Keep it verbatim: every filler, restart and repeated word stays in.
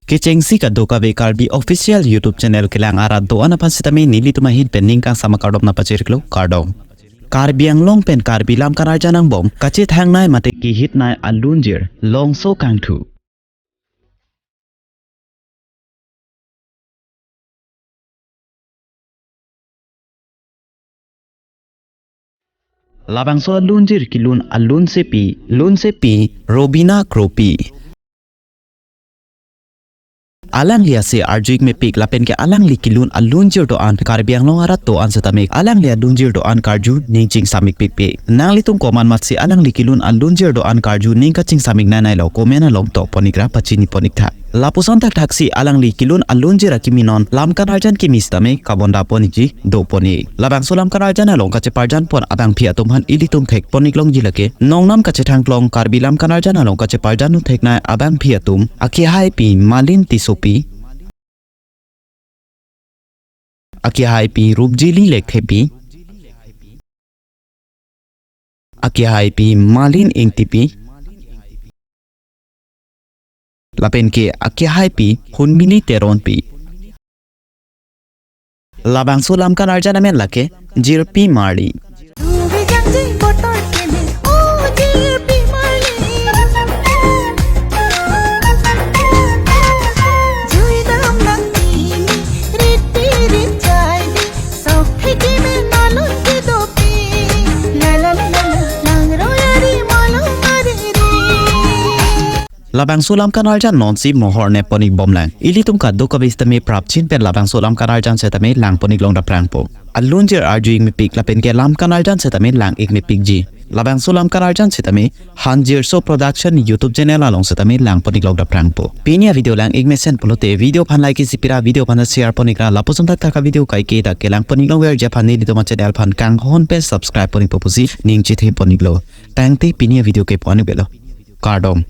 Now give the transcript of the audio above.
Kechengsi kadokave Karbi Official YouTube Channel kelang arat do-an aphan sitame nelitum ahin pen ning kangsam akardom nangpachiriklo, kardom. Karbi Anglong pen Karbi lam kan arjan angbong kachethangnei mate kehitnei alunjir Longso Kangthu. Labangso alunjir kelun alunsepi, lunsepi Robina Kropi. Alangli ase arju-ik mepik lapen ke alangli kelun alunjir do-an Karbi Anglong arat do-an setame alangli alunjir do-an karju ning chingsam-ik pikpik. Nanglitum komat matsi alangli kelun alunjir do-an karju ning kachingsam-ik nangneilo, comment along tokpon-ikra pachini pon-iktha. Lapuson thakthaksi alangli kelun alunjir akimi non lam kan arjan kimi sitame kabonda pon-ikji dopon-ik. Labangso lam kan arjan along kacheparjan pon abangpi atum aphan ilitum thekpon-ik longji lake, nongnam kachethangklong Karbi lam kan arjan along kacheparjan un theknei abangpi atum, akehaipi Malin Tissopi, akehaipi Rupjili Lekthepi, akehaipi Malin Ingtipi, lapen ke akehaipi Hunmili Teronpi. Labangso lam kan arjan amen lake Jirpi Marli. Labangso lam kan arjan nonsi mohor neppon-ik bomlang. Ilitum kadokave sitame prapjin pen labangso lam kan arjan setame langpon-ik long daprangpo. Alunjir arju-ik mepik lapen ke lam kan arjan setame lang-ik mepikji. Labangso lam kan arjan setame Hanjirso Production YouTube channel along setame langpon-ik long daprangpo. Pini avideo lang-ik mesen pulote video aphan like isi pira, video aphan share pon-ikra, lapuson thakthak avideo kaike ta kelangpon-ik longverji aphan nelitum achannel aphan kanghon pen subscribe pon-ikpo pusi ning chethepon-iklo. Tangte pini avideo ke pu-an ikbelo. Kardom.